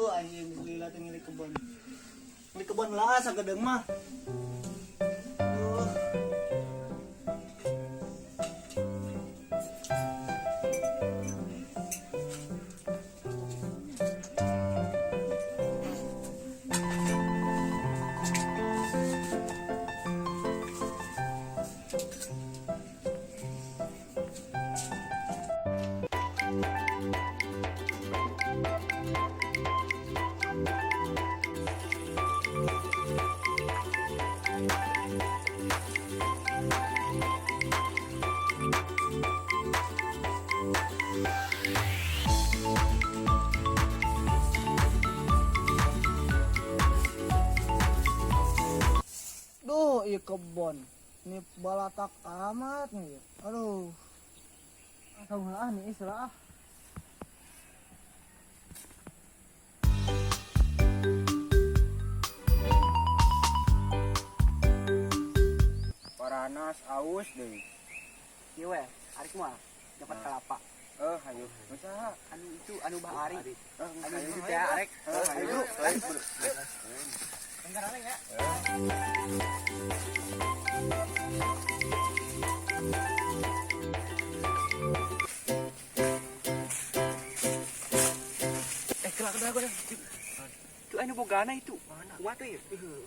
Aduh, anjing lila teh ngilik kebon. Ngilik kebon lah sagedeung mah. Aduh. Duh, ieu kebon. Ini balatak amat nih. Aduh. Kamu ah nih isra ah. Paranas aus deui. Ieu we, arek moal dapat kelapa. Eh, hayu. Usaha. Anu itu anu Bah Ari. Eh, Anu hayu. itu teh arek. Eh, hayu. Hayu. Bentar arek ya. Eh, kelak kelak kelak. Itu anu bogana itu. Kumaha tuh ya? Heeh.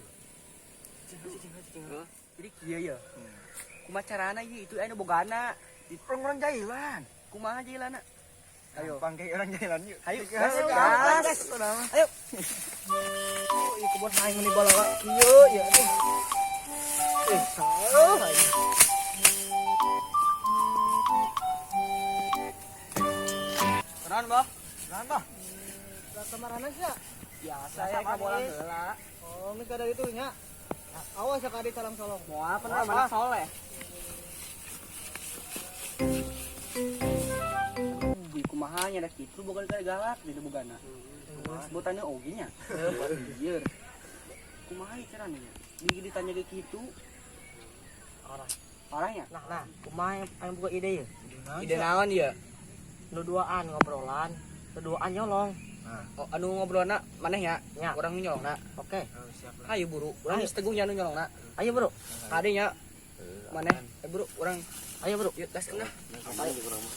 Jadi kieu ya. Kumaha carana ieu itu anu bogana. Orang-orang jailan. Kumaha jailana? Ayo, pangkai orang jailan yuk. Hayu, Gas, gas, gas. gas. Ayo. Oh, ieu kebon aing meuni balala kieu ya aduh. Eh, salah aing. Kenalan, Bah. Naon, Bah? Lah kamarana sia? Biasa ya kabolang heula. Oh, geus kada ditu nya. Awas ya kadi salam solong. Moal pernah mana soleh. Wih, kumaha nya da kitu boga kada galak di bogana. Sebutannya oge nya. Ieu. Kumaha ieu carana nya? Di ditanya ke kitu. Parah. Parahnya? Nah, nah, kumaha yang buka ide ya? Ide naon ieu? Nu duaan ngobrolan, nu duaan nyolong. Oh, anu ngobrolna maneh nya? Nya. Urang nu nyolongna. Oke. Hayu buru, urang Hayu. geus teguh nya anu nyolongna. Ayo, Bro. Kade nya. Maneh, eh buru, urang Ayo, Bro. yuk gas nah. Ayo urang ngobrol mah.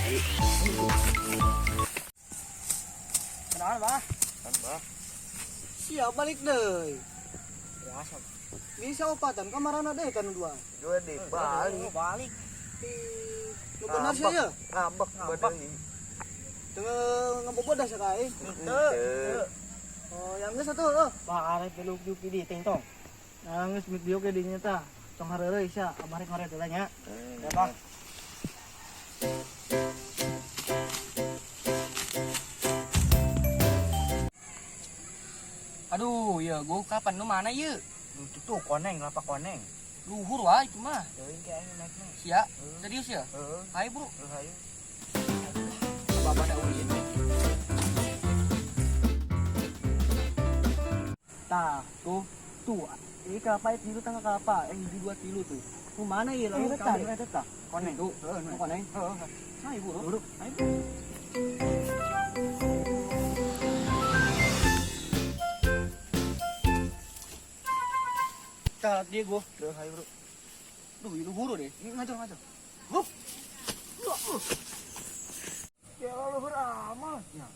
Ayo. Kenalan, Bah? Kan, Bah. Siap balik deui. Biasa. Bisa opatan kamarana deui kan dua. Dua di balik. Balik. Nu bener sia ya? Ngambek Ngambek. deui. Teu ngebobodah sia ka aing. Henteu. Oh, yang geus atuh, oh. Wah, arek beluk juk di ting tong. Nah, geus mik dieu ke dinya tah. Tong hareureuy sia, abah rek ngoret heula nya. Ya, Bah. Aduh, ya gua kapan nu mana ieu? Itu tuh koneng, kelapa koneng. Luhur wae itu mah. Teuing ke aing naikna. Sia, serius ya? Heeh. Hayu bro. Heeh, hayu. Bapak da ulin. Tah, tuh, tuh. Ini kelapa itu tilu tangga kelapa, yang hiji dua tilu tuh. Nu mana ieu lalu Eta tah, eta tah. Koneng. Tuh, Heeh, nu koneng. Heeh. Hayu bro. Buru. Hayu bro. Tah, dia gua. Heeh, hayu, Bro. Duh, ini luhur deh. Ini ngaco, ngaco. Ya luhur amat. Ya.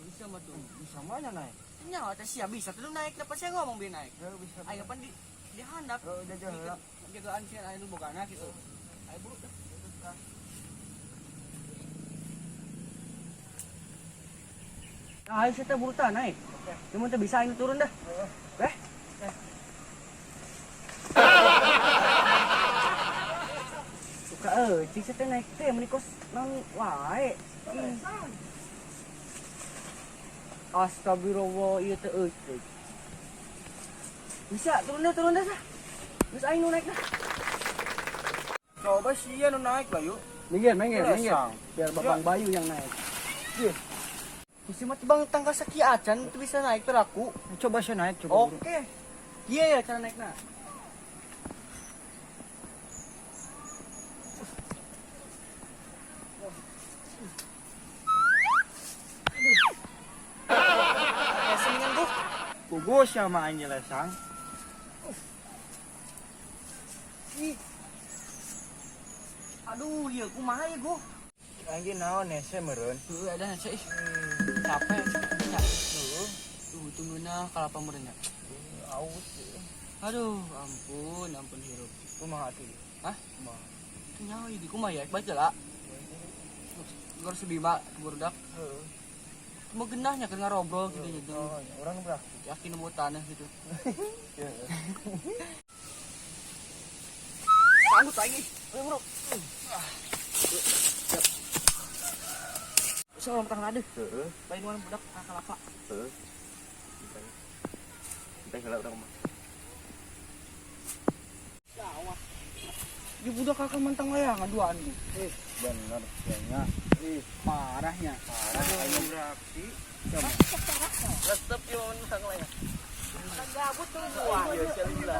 Bisa mah tuh. Bisa mana naik? Nya, teh sia bisa tuh naik, dapat saya ngomong bi naik. Heeh, bisa. Ayo pan di handap. Heeh, jajan heula. Jagaan sih aya nu bogana gitu. Ayo buru dah. Nah, ayo saya buru tah naik. Cuma teh bisa aing turun dah. Eh. Suka euy, saya teh naik teh meuni kos naon wae. Astagfirullah, ieu teh euy. Bisa turun dah sah. Geus aing nu naik dah. Coba sia nu naik lah yuk. Minggir, minggir, minggir. Biar Babang Bayu yang naik. Iya. Si mati bang tangga saki acan tuh bisa naik pelaku. Coba saya naik coba. Oke. Iya ya cara naiknya. Pugu sama aing lesang. Aduh, iya kumaha ya gua. Aing ge naon hese meureun. Heuh, ada hese ih. Capek, capek. Heuh. Tuh tungguina kalapa meureun nya. Aus. Aduh, ampun, ampun hirup. Kumaha atuh? Hah? Kumaha? Itu nyawa ieu kumaha ya? Baca lah. Gor sebima budak. Heeh. Cuma genahnya keur ngarobrol gitu gitu. Oh, urang berah. Yakin nemu tanah gitu. Sanggup lagi. Ayo, bro. Bisa orang tangan ada. Heeh. Baik mana budak ka kalapa. Heeh. Kita heula urang mah. Di budak kakak mentang layangan duaan nih. Bener kayaknya. Ih, parahnya. Parah aing beraksi. Resep yo mentang layangan. Gabut tuh dua.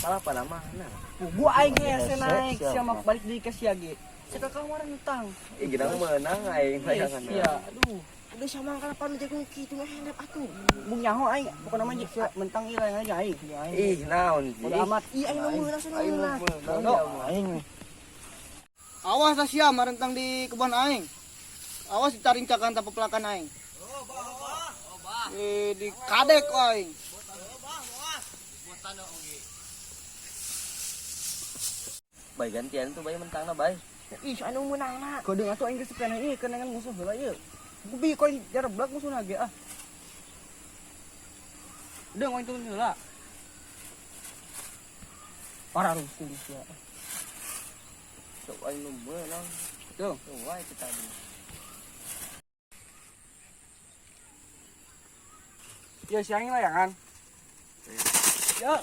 Salah apa nama? Nah. Gua aing ge hese Hese, naik siapa? sia mah balik deui ka sia ge. Sia kakak rentang. Ih, kita menang aing layangan. Sia, aduh. Udah sama kalapa nu jagung kitu mah handap atuh. Bung nyaho aing, pokona mah mentang ieu layangan aja aing. Ih, naon sih? Bodo amat. Ih, aing nu meunang cenah meunang. Bodo. Aing. Awas lah sia marentang di kebun aing. Awas ditarincakan tanpa pelakan aing. Eh, di kadek aing. Bay gantian tuh bay mentangna bay. Ih, anu meunang na. Kodeng atuh aing geus keneh ieu kenangan musuh heula ieu. Gubi kau jareblak musuhna ge ah. Deung aing turun heula. Parah rusuh sia. Sok aing nu meunang. Tuh. Tuh wae teh tadi. Ya si aing layangan. Ya.